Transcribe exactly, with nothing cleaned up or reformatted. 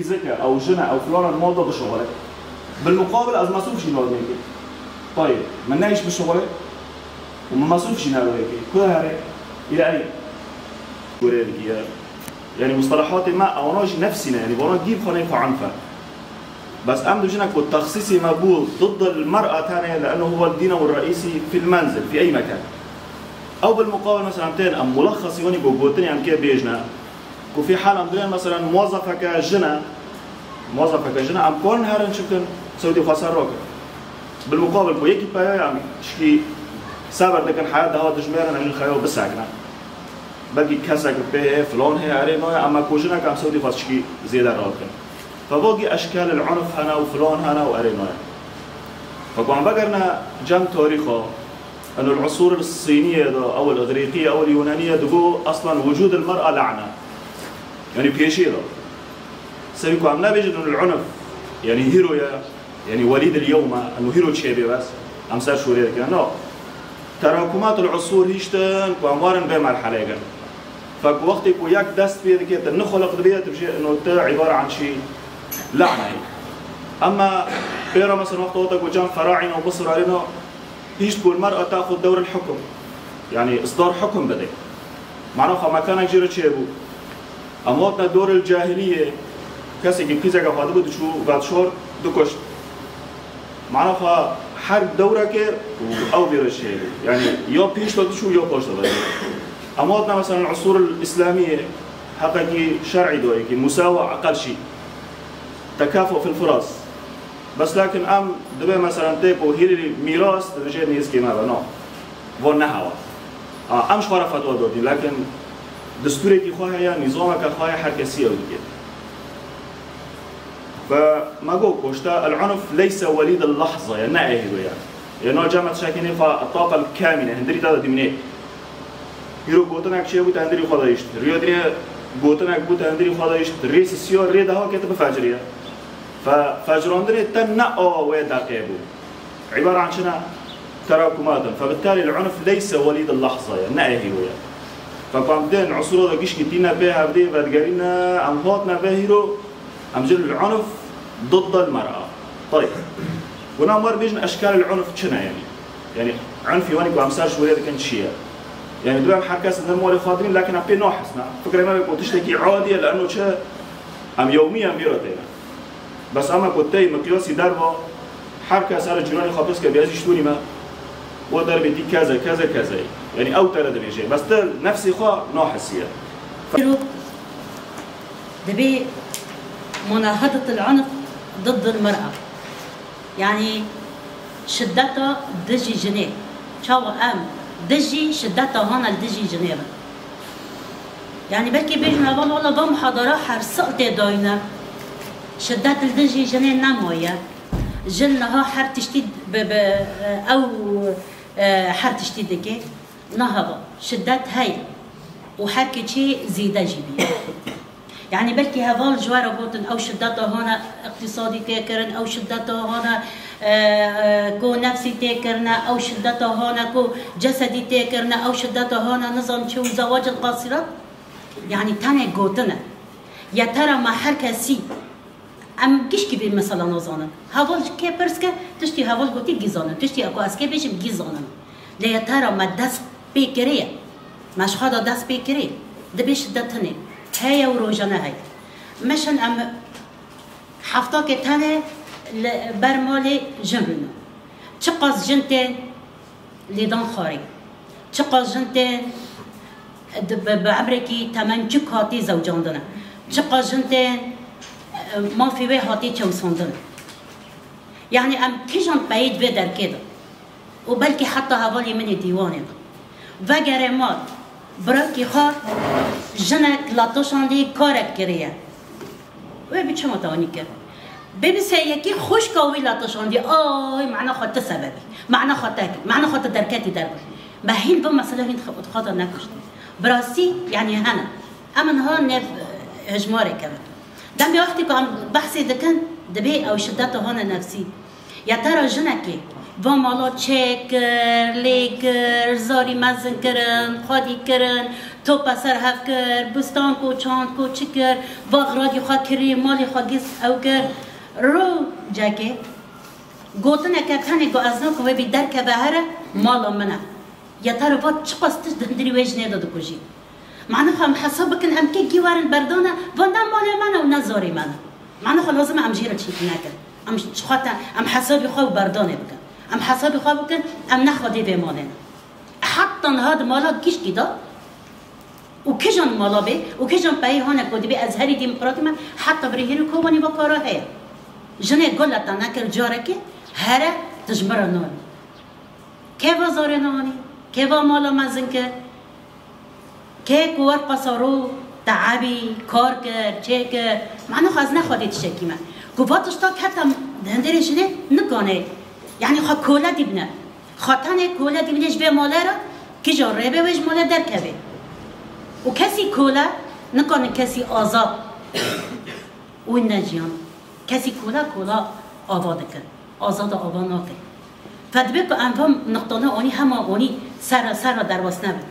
Zeke, ew jine, ew filana li mal de bişuxile. Bilmuqabil ez mesrûf jî nadimê kê. Tayê, min ne îş bişuxile û min mesrûf jî nadimê kê. Ku here? Île ey. Gorê dikiye. Yani mustalahatê me ewana jî nefsî ne. Yani vana gîv xanê xwe enfe. Bes em dibijine ku texsîsê me bû ضد المرأة tane لأنه هو الدين الرئيسي في المنزل، في أي مكان. Ew bilmuqabil mesela em tên, em mulexxesî wanî ku gotinê em kê bêjne. Ku fî hal em dilên, meselen, muwezefeke jin e, muwezefeke jin e, em karin herin çi bikin, sewtê xwe ser rakin. Bilmuqabil ku yekî peya ye, em şikî seber dikin, heya deha dijmêrin, em jin xeyo bisekine. Belkî kesek bi pê heye, filan heye, erê nayê, em me ku jinek em sewtê xwe şikî zêde radikin. Fe vagî eşkel il unf hene û filan hene û erê nayê. Fe ku em vegerine cem tarîxa, Eno li usûr sîniyê de, ew li îgrîqiyê, ew li yûnaniyê digo, aslan wicûd il mer'a la'ne. Yani pêşiyê de. Sebî ku em nebêjin eno li unf, yani hîro ye, yani welîd il yewme, eno hîro çêbê bes, em ser şûrê dikin. No. Terakumat il usûr hiştin ku em warin vê merhelê gin. Fek wextê ku yek dest pê dike, te nixuliq dibe, tu bijê eno te îbare an çi la'ne ye. Emma pêra mesela wexta wexta ku cem feraîn û bisir arêna, Hişt ku المرأة تأخذ دور الحكم. Yani isdar hukm bide. Mana xwe mekanek jê re çêbû. Em hatine dor il cahiliyê, kesekî qîzeke xwe dibû diçû vatşor dikuşt. Mana xwe her dewreke û ew vê re çêbû. Yani ya pêş de diçû ya paş de diçû. Em hatine mesela usûr il îslamiyê, heqekî şer'î doyekî, musawa eqel şî. Tekafu fil furas. Bes lakin em dibe mesela tê ku hîrî mîras dibêje nêzkê me be, no. Von ne hewa. A, em ji xwe re fetwa dotîn, lakin destûrekî xwe heye, nîzameke xwe heye, her kesî ew dike. Ve me got ku işte el-unf leyse welîd el-lehza ye, ne ehîro ye. Ye no cem tiştekî nê xwe etapel kamîne, hindirî te de dimînê. Hîro gotinek çêbû te hindirî xwe de hişt. Riyo dinê gotinek bû te hindirî xwe de hişt. Rê sisiya, rê deha ke tu bifeciriye. Fe-, fecirandinê te ne a wê deqê bû. Îbare an çi ne? Terakumat in. Febittali el-unf leyse welîd el-lehza ye. Ne ê hîro ye. Fe ku em dên usûra de gişkî tîne pê hevdê vedigerîne, em hatine vê hîro, em jin el-unf ضد el-mer'a. Tayeb. Hûn em wer bêjin eşkal el-unf çi ne yani? Yani unfî wanî ku em ser şûrê dikin çi ye? Yani dibe em her kes li malê xwe dimîn, lakin em pê nahesne. Fikrê me wê ku tiştekî adî ye, li eno çi em yewmî em vî re têne. Bes ama ku tey miqyasî derva, her kes her cîranê xwe pirs ke, bi ez jî ji tûnî me, we derbê tî keze, keze, keze ye. Yani ew te re dibêje. Bes tu nefsê xwe nahesiye. Îro dibê munahedetul unf ضد المرأة. Yani şideta dijî jinê. Çawa em dijî şideta hana li dijî jinê bin. Yani belkî bêjin heval wala va muhadara her sal tê dayîne. Şidet li dijî jinê nemaye. Jin niha her tiştî bi, bi, ew, e, her tiştî dike. Na heval. Şidet heye. Û her keçî zêde jî bî. Yani belkî heval ji we re gotin, ew şideta hane iqtîsadî tê kirin, ew şideta hane, e, e, ku nefsî tê kirine, ew şideta hane ku cesedî tê kirine, ew şideta hane nizam çi û zewacil qasirat. Yani tenê gotine. Yetera me her kesî, em gişkî vê mesela nazanin. Heval ji kê pirs ke, tiştî heval gotî gî zanin. Tiştî ku ez kê bêjim gî zanin. Lê yetera me dest pê kiriye. Me ji xwe de dest pê kirî. Dibê şidet hene. Heye û rojane heye. Meşin em heftakê tenê li ber malê jin rûnin. Çiqas jin tên lêdan xwarê. Çiqas jin tên di, bi, bi emrekî temençik hatî zewcandine. Çiqas jin tên, e, mafê wê hatî çewsandin. Yani em kîjan peyê di vê derkê de? Û belkî heta hevalê min ê dîwanê de. Vegerê mal, birekî xwe jinek latoşandî karek kiriye. Wê bi çima te anî kir? Bê bi se yekî xwişka wî latoşandî, ay, mana xwe te sebebî, mana xwe te kir, mana xwe te derketî derbe. Me hîn bi mesela hîn xwe, xwe te nekuşt. Bi rastî, yani hene. Em niha nev, e, hejmarê kevin. Demê wextê ku em behsê dikin, dibê ew şideta hane nefsî. Ya te re jinekê Va mala çêkir, lêkir, zarî mezin kirin, xwedî kirin, topa ser hev kir, bistan ku çand ku çi kir, va xiradî xwe kirî, malê xwe girs ew kir. Rojekê gotineke tenê ku ez nakim wê bî derkeve here, mala min e. Ya te re va çiqas tişt di hundirî wê jinê de dikujî. Mane xwe em hesab bikin, em kê gî werin berdane, va ne malê me ne û ne zarê me ne. Mane xwe lazim e em jê re çîk nekin. Em ji xwe te, em hesabî xwe û berdanê bikin. Em hesabî xwe bikin, em ne xwedê vê malê ne. Heta niha di mala gişkî de û kijan mala bê û kijan peyê hane ku dibê ez herî demokratî me, heta birê hîrî Kobanî va kara heye. Jinê gole te nekir carekê, here tu ji min re nanî. Kê va zarê nanî, kê va mala mezin kir, kê ku wer qasa rû, teebî, kar kir, çêkir, mane xwe ez ne xwedê tiştekî me. Ku va tişta kete di hundirê jinê nikanê, yanî xwe kole dîbine. Xwe tenê kole dîbine ji vê malê re, kija rêbe wê ji malê derkevê. Û kesî kole nikane kesî azad û ne jiyan. Kesî kole kola ava dikin. Azada ava nakin. Fe dibe ku em van niqtana onî hema onî sera sera derbas nebin.